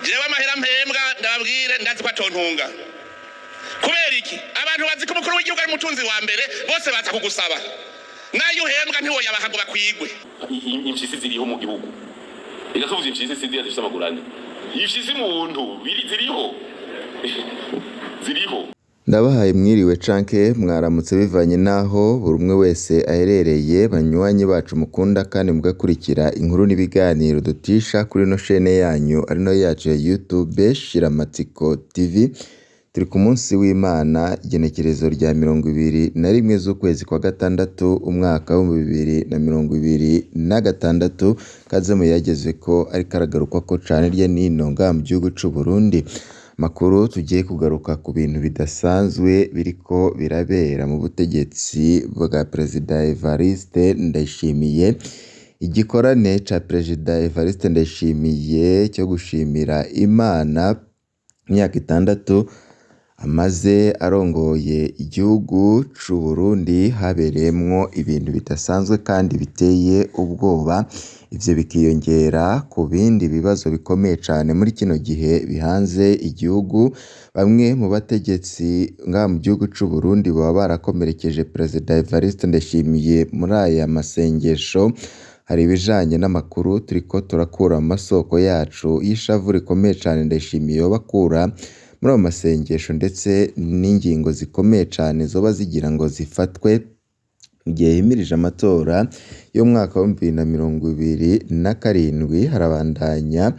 Jewe amahera mpembwa, ndababwire, ndazi ko atontunga. Kubera iki? Abantu bazi ko umukuru w'igihugu ari umutunzi wa mbere, bose baza kugusaba. Nayo uhembwa ntiwoyabaha ngo bakwigwe. Impyisi ziriho mu gihugu. Reka tuvuze impyisi ziriya zifise amaguru ane. Impyisi mu buntu biri ziriho, ziriho. Ndabahaye mwiriwe canke mwaramutse bivanye n'aho buri umwe wese aherereye, banywanyi bacu mukunda kandi mugakurikira inkuru n'ibiganiro ducisha kuri ino shene yanyu ari nayo yacu ya YouTube Shiramatsiko TV. Turi ku munsi w'Imana, igenekerezo rya 21 z'ukwezi kwa gatandatu, umwaka w'2026. Kaze muyagezeko ariko aragarukwako cane hirya n'ino ngaha mu gihugu c'u Burundi. Amakuru tugiye kugaruka ku bintu bidasanzwe biriko birabera mu butegetsi bwa Perezida Evariste Ndayishimiye. Igikorane ca Perezida Evariste Ndayishimiye co gushimira Imana imyaka 6 amaze arongoye igihugu c'u Burundi, habereyemwo ibintu bidasanzwe kandi biteye ubwoba, ivyo bikiyongera ku bindi bibazo bikomeye cane muri kino gihe bihanze igihugu. Bamwe mu bategetsi ngaha mu gihugu c'u Burundi boba barakomerekeje Perezida Evariste Ndayishimiye muri aya masengesho. Hari ibijanye n'amakuru turiko turakura mu masoko yacu y'ishavu rikomeye cane Ndayishimiye yoba akura muri ayo masengesho, ndetse n'ingingo zikomeye cane zoba zigira ngo zifatwe mu gihe himirije amatora y'umwaka w'2027. Harabandanya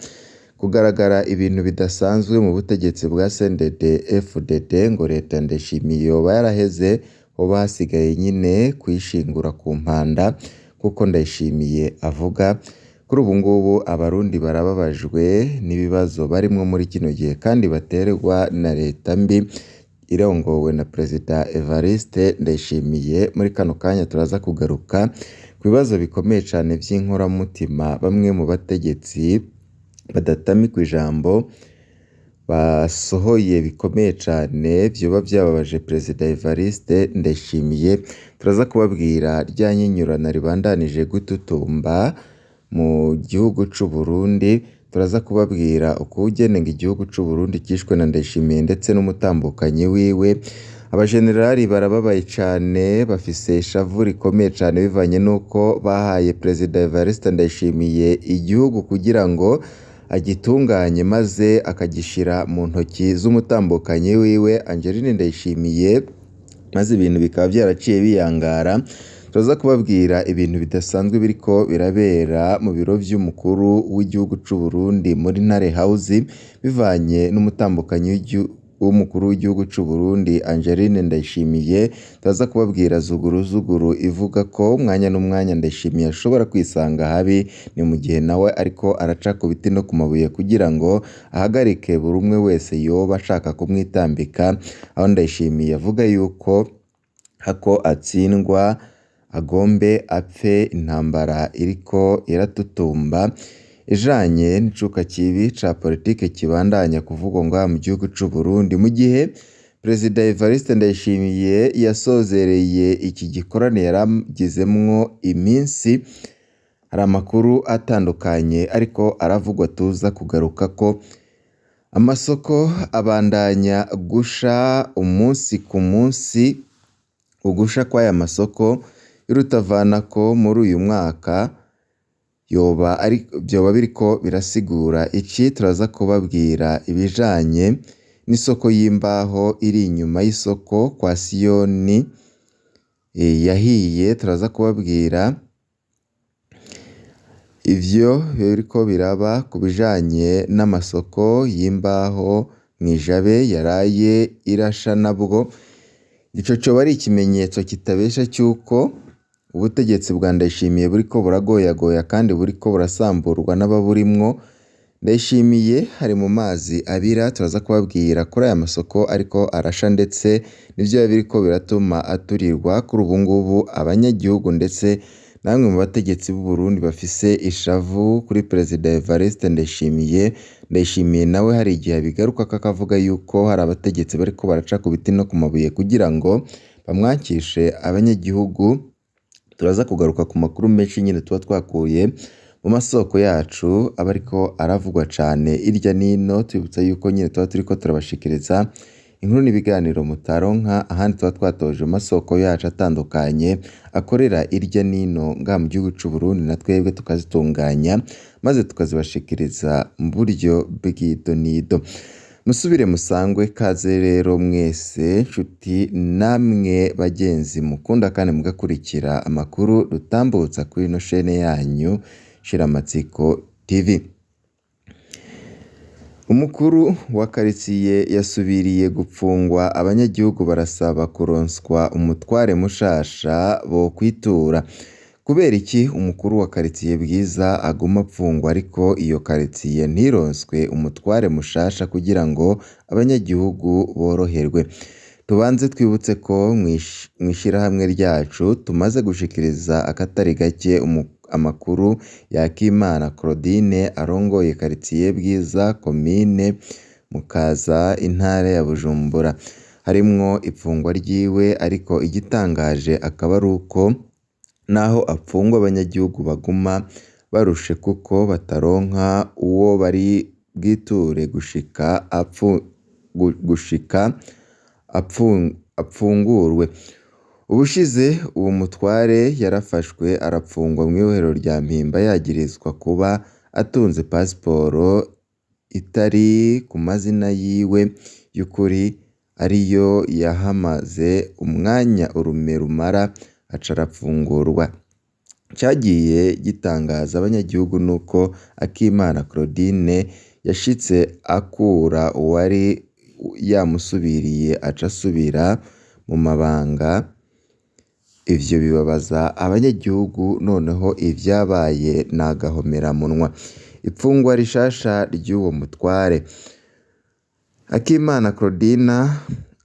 kugaragara ibintu bidasanzwe mu butegetsi bwa CNDD FDD, ngo leta ya Ndayishimiye yoba yaraheze, hoba hasigaye nyene kuyishingura ku mpanda kuko Ndayishimiye avuga. Kuri ubu ngubu Abarundi barababajwe n'ibibazo barimwo muri kino gihe kandi baterwa na leta mbi irongowe na Perezida Evariste Ndayishimiye. Muri kano kanya turaza kugaruka ku bibazo bikomeye cane vy'inkoramutima bamwe mu bategetsi badatamikwa ijambo basohoye bikomeye cane vyoba vyababaje Perezida Evariste Ndayishimiye. Turaza kubabwira rya nyinyurana ribandanije gututumba mu gihugu c'u Burundi. Turaza kubabwira ukugenga igihugu c'u Burundi cishwe na Ndayishimiye ndetse n'umutambukanyi wiwe. Abajenerali barababaye cane, bafise ishavu rikomeye cane bivanye n'uko bahaye Perezida Evariste Ndayishimiye igihugu kugira ngo agitunganye, maze akagishira mu ntoki z'umutambukanyi wiwe Angeline Ndayishimiye, maze ibintu bikaba vyaraciye biyangara. Turaza kubabwira ibintu bidasanzwe biriko birabera mu biro vy'umukuru w'igihugu c'u Burundi muri Ntare House, bivanye n'umutambukanyi w'umukuru w'igihugu c'u Burundi Angeline Ndayishimiye. Turaza kubabwira zuguruzuguru ivuga ko umwanya n'umwanya Ndayishimiye ashobora kwisanga habi, ni mu gihe nawe ariko araca ku biti no ku mabuye kugira ngo ahagarike buri umwe wese yoba ashaka kumwitambika, aho Ndayishimiye avuga yuko hako atsindwa agombe apfe. Intambara iriko iratutumba ijanye n'icuka kibi ca politike kibandanya kuvugwa ngaha mu gihugu c'u Burundi, mu gihe Perezida Evariste Ndayishimiye yasozereye iki gikorane yaragizemwo iminsi. Hari amakuru atandukanye ariko aravugwa tuza kugarukako. Amasoko abandanya gusha umunsi ku munsi. Ugusha kw'aya masoko y'urutavanako muri uyu mwaka yoba ari vyoba biriko birasigura iki? Turaza kubabwira ibijanye n'isoko y'imbaho iri inyuma y'isoko kwa Siyoni yahiye. Turaza kubabwira ivyo biriko biraba ku bijanye n'amasoko y'imbaho mw'ijabe yaraye irasha nabwo. Ico coba ari ikimenyetso kitabesha c'uko ubutegetsi bwa Ndayishimiye buriko buragoyagoya kandi buriko burasamburwa n'ababurimwo. Ndayishimiye ari mu mazi abira. Turaza kubabwira kuri aya masoko ariko arasha ndetse n'ivyo biriko biratuma aturirwa. Kuri ubu ngubu abanyagihugu ndetse namwe mu bategetsi b'u Burundi bafise ishavu kuri Perezida Evariste Ndayishimiye. Ndayishimiye nawe hari igihe abigarukako akavuga yuko hari abategetsi bariko baraca ku biti no ku mabuye kugira ngo bamwakishe abanyagihugu. Turaza kugaruka ku makuru menshi nyene tuba twakuye mu masoko yacu aba ariko aravugwa cane irya nino. Tubibutsa yuko nyene tuba turiko turabashikiriza inkuru n'ibiganiro mutaronka ahandi, tuba twatoje mu masoko yacu atandukanye akorera irya nino ngaha mu gihugu c'u Burundi, na twebwe tukazitunganya maze tukazibashikiriza mu buryo bw'idonido. Musubire musangwe kaze rero mwese nshuti namwe bagenzi mukunda kandi mugakurikira amakuru dutambutsa kuri ino shene yanyu Shiramatsiko TV. Umukuru wa karitsiye yasubiriye gupfungwa, abanyagihugu barasaba kuronswa umutware mushasha bokwitura. Kubera iki umukuru wa karitsiye Bwiza aguma apfungwa ariko iyo karitsiye ntironswe umutware mushasha kugira ngo abanyagihugu boroherwe? Tubanze twibutse ko mw'ishirahamwe ryacu tumaze gushikiriza akatari gake amakuru Yakimana Claudine arongoye karitsiye Bwiza komine Mukaza intara ya Bujumbura, harimwo ipfungwa ryiwe, ariko igitangaje akaba ari uko naho apfungwa abanyagihugu baguma barushe kuko bataronka uwo bari bwiture gushika apfungurwe. Ubushize uwo mutware yarafashwe arapfungwa mw'ibohero rya Mpimba yagirizwa kuba atunze pasiporo itari ku mazina yiwe y'ukuri ariyo yahamaze umwanya urume rumara aca arapfungurwa. Icagiye gitangaza abanyagihugu nuko Akimana Claudine yashitse akura uwari yamusubiriye aca asubira mu mabanga, ivyo bibabaza abanyagihugu noneho ivyabaye n'agahomeramunwa. Ipfungwa rishasha ry'uwo mutware Akimana Claudine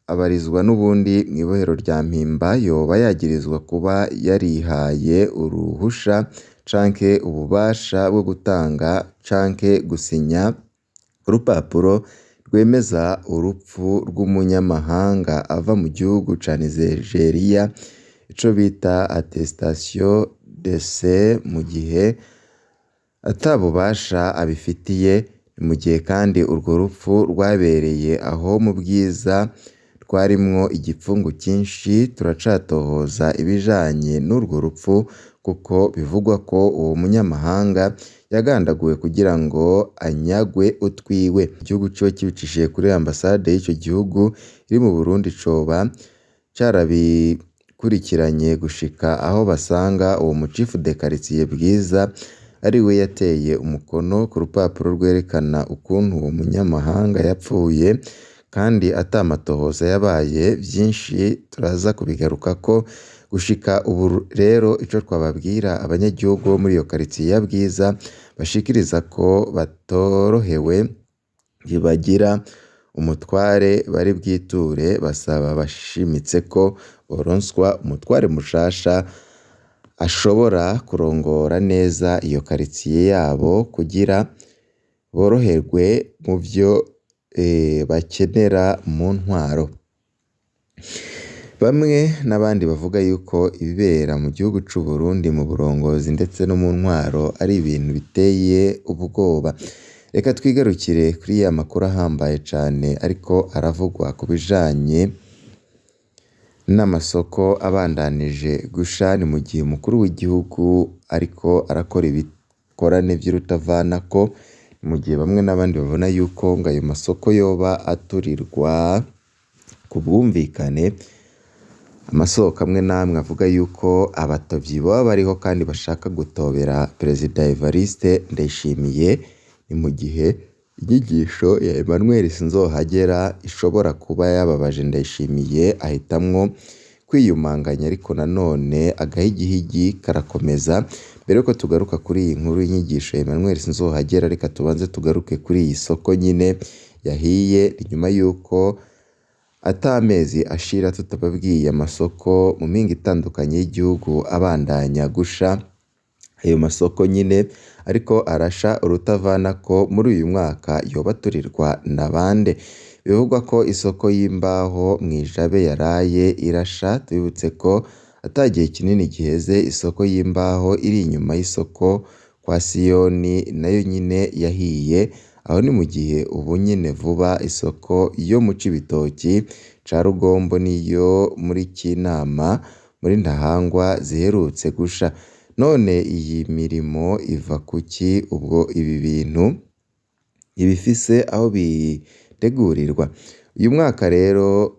abarizwa n'ubundi mw'ibohero rya Mpimba, yoba yagirizwa kuba yarihaye uruhusha canke ububasha bwo gutanga canke gusinya urupapuro rwemeza urupfu rw'umunyamahanga ava mu gihugu ca Nigeria, ico bita attestation décès, mu gihe ata bubasha abifitiye. Ni mu gihe kandi urwo rupfu rwabereye aho mu Bwiza rwarimwo igipfungu cinshi. Turacatohoza ibijanye n'urwo rupfu kuko bivugwa ko uwo munyamahanga yagandaguwe kugira ngo anyagwe utwiwe. Igihugu ciwe kibicishije kuri ambasade y'ico gihugu iri mu Burundi coba carabikurikiranye gushika aho basanga uwo mu chef de quartier Bwiza ari we yateye umukono ku rupapuro rwerekana ukuntu uwo munyamahanga yapfuye, kandi ata matohoza yabaye. Vyinshi turaza kubigarukako. Gushika ubu rero ico twababwira abanyagihugu bo muri iyo karitsiye ya Bwiza bashikiriza ko batorohewe, ntibagira umutware bari bwiture, basaba bashimitse ko boronswa umutware mushasha ashobora kurongora neza iyo karitsiye yabo kugira boroherwe mu vyo bakenera mu ntwaro. Bamwe n'abandi bavuga yuko ibibera mu gihugu c'u Burundi mu burongozi ndetse no mu ntwaro ari ibintu biteye ubwoba. Reka twigarukire kuri ya makuru ahambaye cane ariko aravugwa ku bijanye n'amasoko abandanije gusha. Ni mu gihe umukuru w'igihugu ariko arakora ibikorane vy'urutavanako, mu gihe bamwe n'abandi babona yuko ngo ayo masoko yoba aturirwa ku bwumvikane. Amasoko amwe n'amwe avuga yuko abatovyi boba bariho kandi bashaka gutobera Perezida Evariste Ndayishimiye. Ni mu gihe inyigisho ya Emmanuel Sinzohagera ishobora kuba yababaje Ndayishimiye ahitamwo kwiyumanganya, ariko nanone agahigihigi karakomeza. Mbere yuko tugaruka kuri iyi nkuru y'inyigisho ya Emmanuel Sinzohagera, reka tubanze tugaruke kuri iyi soko nyine yahiye nyuma yuko ata amezi ashira tutababwiye amasoko mu mpinga itandukanye y'igihugu abandanya gusha. Ayo masoko nyine ariko arasha urutavanako muri uyu mwaka yoba aturirwa na bande? Bivugwa ko isoko y'imbaho mw'ijabe yaraye irasha. Tubibutse ko ata gihe kinini giheze isoko y'imbaho iri inyuma y'isoko kwa Siyoni nayo nyene yahiye, aho ni mu gihe ubu nyene vuba isoko yo mu Cibitoki ca Rugombo n'iyo muri Kinama muri Ntahangwa ziherutse gusha. None iyi mirimo iva kuki ubwo ibi bintu ibifise aho bitegurirwa? Uyu mwaka rero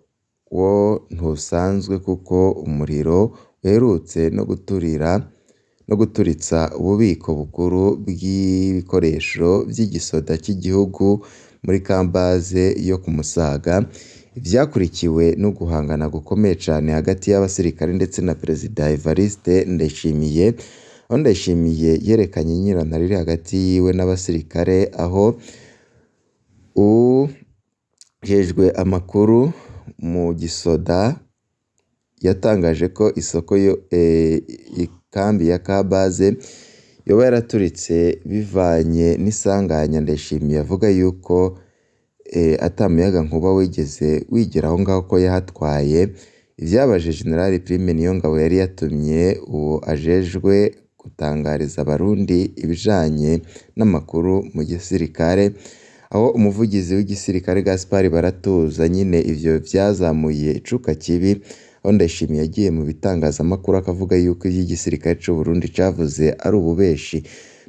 wo ntusanzwe kuko umuriro uherutse no guturira no guturitsa ububiko bukuru bw'ibikoresho vy'igisoda c'igihugu muri Kambaze yo ku Musaga, ivyakurikiwe no guhangana gukomeye cane hagati y'abasirikare ndetse na Perezida Evariste Ndayishimiye, aho Ndayishimiye yerekanye inyurana riri hagati yiwe n'abasirikare, aho uwujejwe amakuru mu gisoda yatangaje ko isoko yo ikambi ya Kabaze yoba yaraturitse bivanye n'isanganya. Ndayishimiye avuga yuko ata muyagankuba wigeze wigera aho ngaho ko yahatwaye, ivyabaje General Prime Niyongabo yari yatumye uwo ajejwe gutangariza abarundi ibijanye n'amakuru mu gisirikare, aho umuvugizi w'igisirikare Gaspard Baratuza nyene ivyo vyazamuye icuka kibi, aho Ndayishimiye yagiye mu bitangazamakuru akavuga yuko ivy'igisirikare c'Uburundi cavuze ari ububeshi.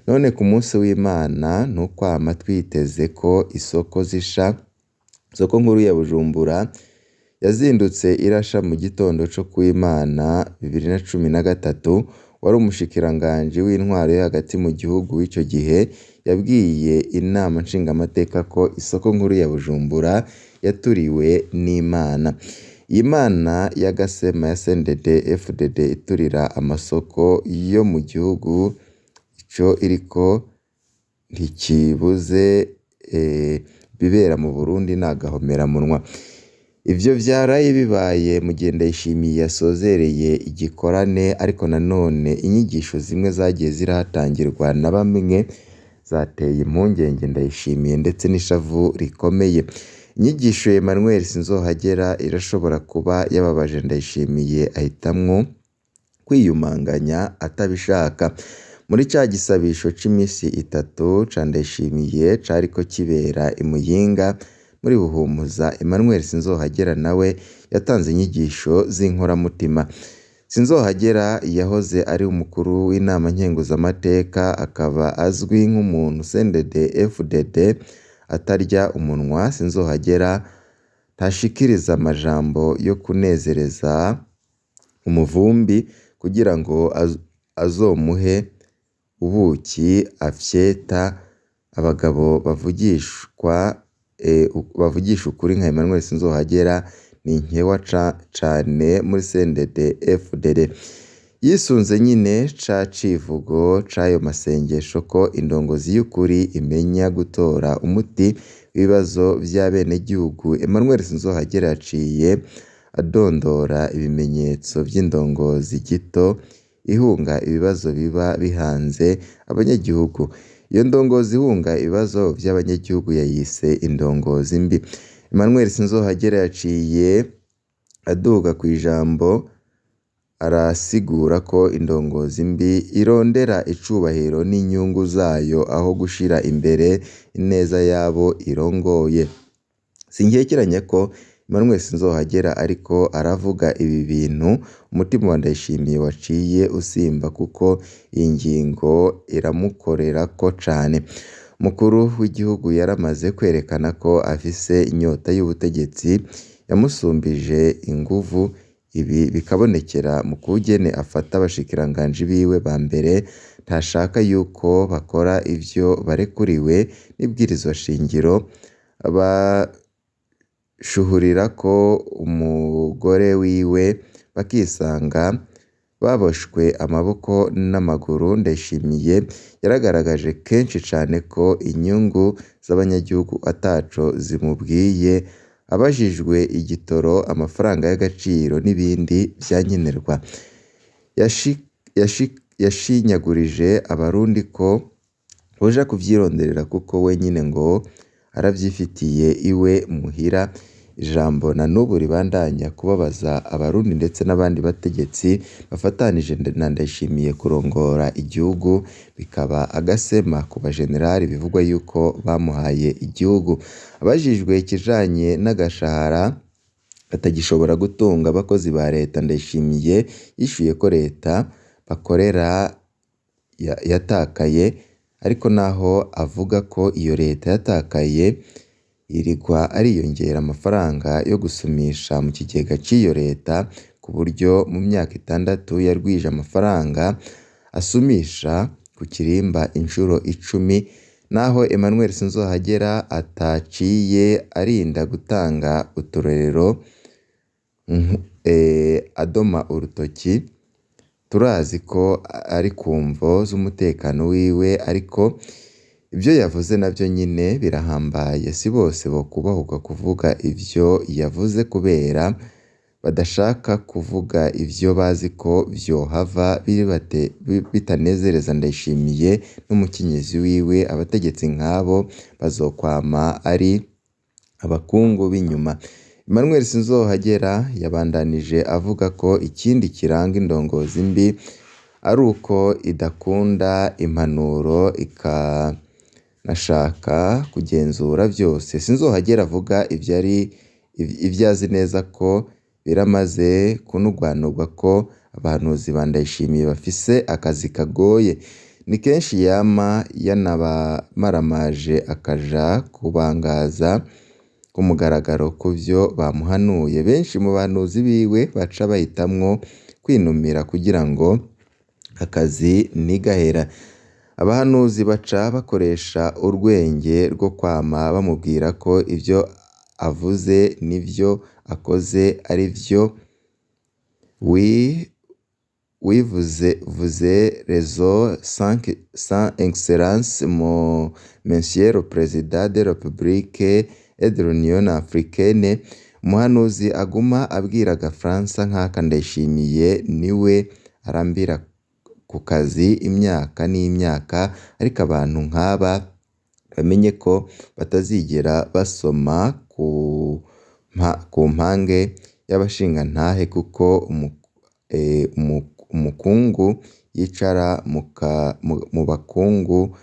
None ku munsi w'Imana ntukwama twiteze ko isoko zisha, isoko nkuru ya Bujumbura yazindutse irasha mu gitondo co kw'Imana 2013, uwari umushikiranganji w'intwaro yo hagati mu gihugu w'ico gihe yabwiye inama nshingamateka ko isoko nkuru ya Bujumbura yaturiwe n'Imana. Iyi mana y'agasema ya CNDD FDD iturira amasoko yo mu gihugu, ico iriko ntikibuze ibibera mu Burundi ni agahomeраmunwa. Ivyo vyaraye bibaye mu gihe Ndayishimiye yasozereye igikorane, ariko nanone inyigisho zimwe zagiye zirahatangirwa na bamwe zateye impungenge Ndayishimiye ndetse n'ishavu rikomeye. Inyigisho Emmanuel Sinzohagera irashobora kuba yababaje Ndayishimiye ahitamwo kwiyumanganya atabishaka. Muri ca gisabisho c'imisi itatu ca Ndayishimiye cariko kibera i Muyinga muri Buhumuza, Emmanuel Sinzohagera nawe yatanze inyigisho z'inkoramutima. Sinzohagera yahoze ari umukuru w'inama nkenguzamateka, akaba azwi nk'umuntu CNDD FDD atarya umunwa. Sinzohagera ntashikiriza amajambo yo kunezereza umuvumbi kugira ngo azomuhe ubuki afyeta. Abagabo bavugisha ukuri nka Emmanuel Sinzohagera ni nkewa cane muri CNDD FDD. Yisunze nyine ca civugo c'ayo masengesho ko indongozi y'ukuri imenya gutora umuti w'ibibazo vy'abenegihugu, Emmanuel Sinzohagera yaciye adondora ibimenyetso vy'indongozi gito ihunga ibibazo biba bihanze abanyagihugu. Iyo ndongozi ihunga ibibazo vy'abanyagihugu yayise indongozi mbi. Emmanuel Sinzohagera yaciye aduga kw'ijambo arasigura ko indongozi mbi irondera icubahiro n'inyungu zayo aho gushira imbere ineza y'abo irongoye. Sinkekeranya ko Emmanuel Sinzohagera ariko aravuga ibi bintu umutima wa Ndayishimiye waciye usimba kuko iyi ngingo iramukorerako cane. Umukuru w'igihugu yaramaze kwerekana ko afise inyota y'ubutegetsi yamusumbije inguvu, ibi bikabonekera mu kugene afata abashikiranganji biwe ba mbere, ntashaka yuko bakora ivyo barekuriwe n'ibwirizwa shingiro, abashuhurirako umugore wiwe bakisanga baboshwe amaboko n'amaguru. Ndayishimiye yaragaragaje kenshi cane ko inyungu z'abanyagihugu ataco zimubwiye, abajijwe igitoro, amafaranga y'agaciro n'ibindi vyankenerwa. Yashinyagurije abarundi ko boja kuvyironderera kuko we nyene ngo aravyifitiye iwe muhira. Ijambo na n'ubu ribandanya kubabaza abarundi ndetse n'abandi bategetsi bafatanije na Ndayishimiye kurongora igihugu, bikaba agasema ku bajenerali bivugwa yuko bamuhaye igihugu. Abajijwe ikijanye n'agashahara batagishobora gutunga abakozi ba leta, Ndayishimiye yishuye ko leta bakorera yatakaye, ariko naho avuga ko iyo leta yatakaye yirigwa ariyongera amafaranga yo gusumisha mu kigega c'iyo leta, ku buryo mu myaka 6 yarwije amafaranga asumisha ku kirimba incuro 10, naho Emmanuel Sinzohagera ataciye arinda gutanga uturorero adoma urutoki. Turazi ko ari ku mvo z'umutekano wiwe, ariko ivyo yavuze navyo nyene birahambaye, si bose bokubahuka kuvuga ivyo yavuze kubera badashaka kuvuga ivyo bazi ko vyohava bitanezereza Ndayishimiye n'umukenyezi wiwe. Abategetsi nk'abo bazokwama ari abakungu b'inyuma. Emmanuel Sinzohagera yabandanije avuga ko ikindi kiranga indongozi mbi ari uko idakunda impanuro ikanashaka kugenzura vyose. Sinzohagera avuga ivyo azi neza ko biramaze kunugwanugwa ko abahanuzi ba Ndayishimiye bafise akazi kagoye. Ni kenshi yama yanabamaramaje akaja kubangaza ku mugaragaro kuvyo bamuhanuye. Benshi mu bahanuzi biwe baca bahitamwo kwinumira kugira ngo akazi ntigahera. Abahanuzi baca bakoresha urwenge rwo kwama bamubwira ko ivyo avuze n'ivyo akoze ari vyo. Oui, vous raison sans excellence mon monsieur le président de la République et de l'Union africaine. Umuhanuzi aguma abwira Gafaransa nk'aka Ndayishimiye niwe arambira ku kazi imyaka n'imyaka, ariko abantu nk'aba bamenye ko batazigera basoma ku mpange y'abashingantahe, kuko umukungu yicara mu bakungu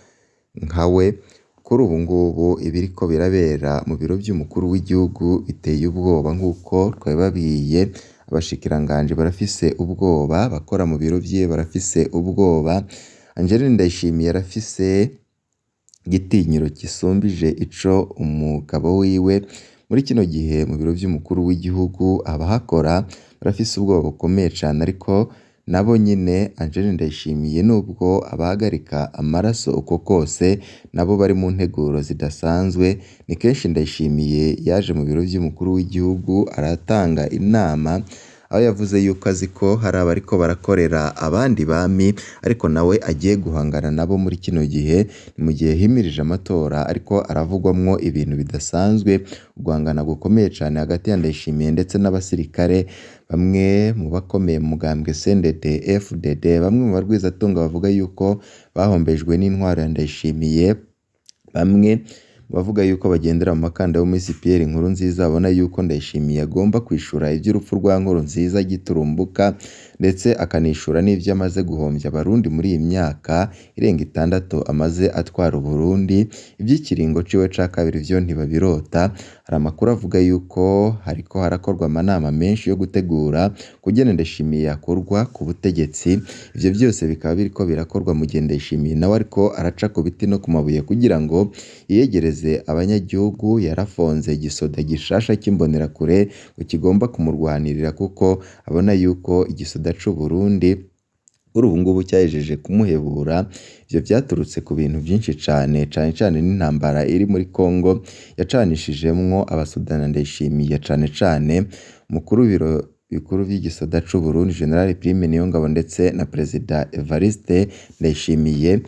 nkawe. Kuri ubu ngubu ibiriko birabera mu biro vy'umukuru w'igihugu biteye ubwoba nk'uko twabibabwiye. Abashikiranganji barafise ubwoba, abakora mu biro vyiwe barafise ubwoba. Angeline Ndayishimiye arafise igitinyiro gisumbije ico umugabo wiwe. Muri kino gihe mu biro vy'umukuru w'igihugu abahakora barafise ubwoba bukomeye cane, ariko nabo nyene Angeline Ndayishimiye nubwo abahagarika amaraso uko kose, nabo bari mu nteguro zidasanzwe. Ni kenshi Ndayishimiye yaje mu biro vy'umukuru w'igihugu aratanga inama, aho yavuze yuko azi ko hari abariko barakorera abandi bami, ariko nawe agiye guhangana nabo muri kino gihe. Ni mu gihe himirije amatora ariko aravugwamwo ibintu bidasanzwe, uguhangana gukomeye cane hagati ya Ndayishimiye ndetse n'abasirikare, bamwe mu bakomeye mu mugambwe CNDD FDD, bamwe mu barwizatunga bavuga yuko bahombejwe n'intwaro ya Ndayishimiye, bamwe mu bavuga yuko bagendera mu makanda yo muri CPR Nkurunziza babona yuko Ndayishimiye agomba kwishura ivy'urupfu rwa Nkurunziza giturumbuka, ndetse akanishura n'ivyo amaze guhomvya abarundi muri iyi myaka irenga 6 amaze atwara Uburundi. Ivy'ikiringo ciwe ca kabiri vyo ntibabirota. Hari amakuru avuga yuko hariko harakorwa amanama menshi yo gutegura kugena Ndayishimiye yakurwa ku butegetsi. Ivyo vyose bikaba biriko birakorwa mu gihe Ndayishimiye nawe ariko araca ku biti no ku mabuye kugira ngo yiyegereze abanyagihugu. Yarafonze igisoda gishasha c'imbonerakure ngo kigomba kumurwanirira, kuko abona yuko igisoda c'Uburundi kuri ubu ngubu cyahejeje kumuhebura. Ivyo vyaturutse ku bintu vyinshi cane, cane cane n'intambara iri muri Congo yacanishijemwo abasoda na Ndayishimiye, cane cane umukuru w'ibiro bikuru vy'igisoda c'Uburundi General Prime Niyongabo ndetse na Perezida Evariste Ndayishimiye.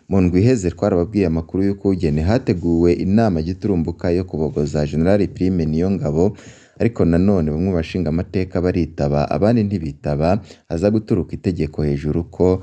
Mu ndwi iheze twarababwiye amakuru y'ukugene hateguwe inama giturumbuka yo kubogoza General Prime Niyongabo, ariko nanone bamwe mu bashingamateka baritaba abandi ntibitaba, haza guturuka itegeko hejuru ko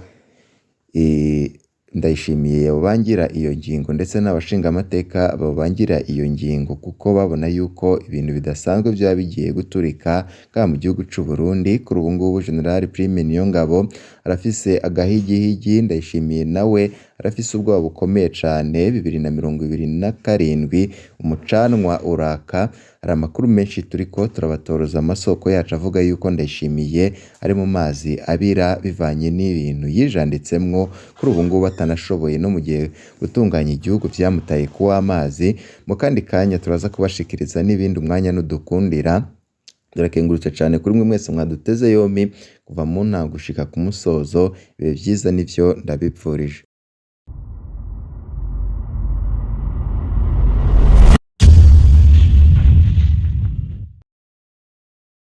Ndayishimiye yobangira iyo ngingo ndetse n'abashingamateka bobangira iyo ngingo kuko babona yuko ibintu bidasanzwe byaba bigiye guturika ngaha mu gihugu c'u Burundi. Kuri ubu ngubu General Prime Niyongabo arafise agahigihigi, Ndayishimiye nawe arafise ubwoba bukomeye cane. 2027 umucanwa uraka, hari amakuru menshi turiko turabatoroza, amasoko yacu avuga yuko Ndayishimiye ari mu mazi abira bivanye n'ibintu yijanditsemwo, kuri ubu ngubu atanashoboye no mu gihe gutunganya igihugu vyamutaye kuw'amazi. Mu kandi kanya turaza kubashikiriza n'ibindi umwanya nudukundira. Turakengurutse cane kuri mwe mwese mwaduteze yompi kuva mu ntango gushika ku musozo, ibihe vyiza nivyo ndabipfurije.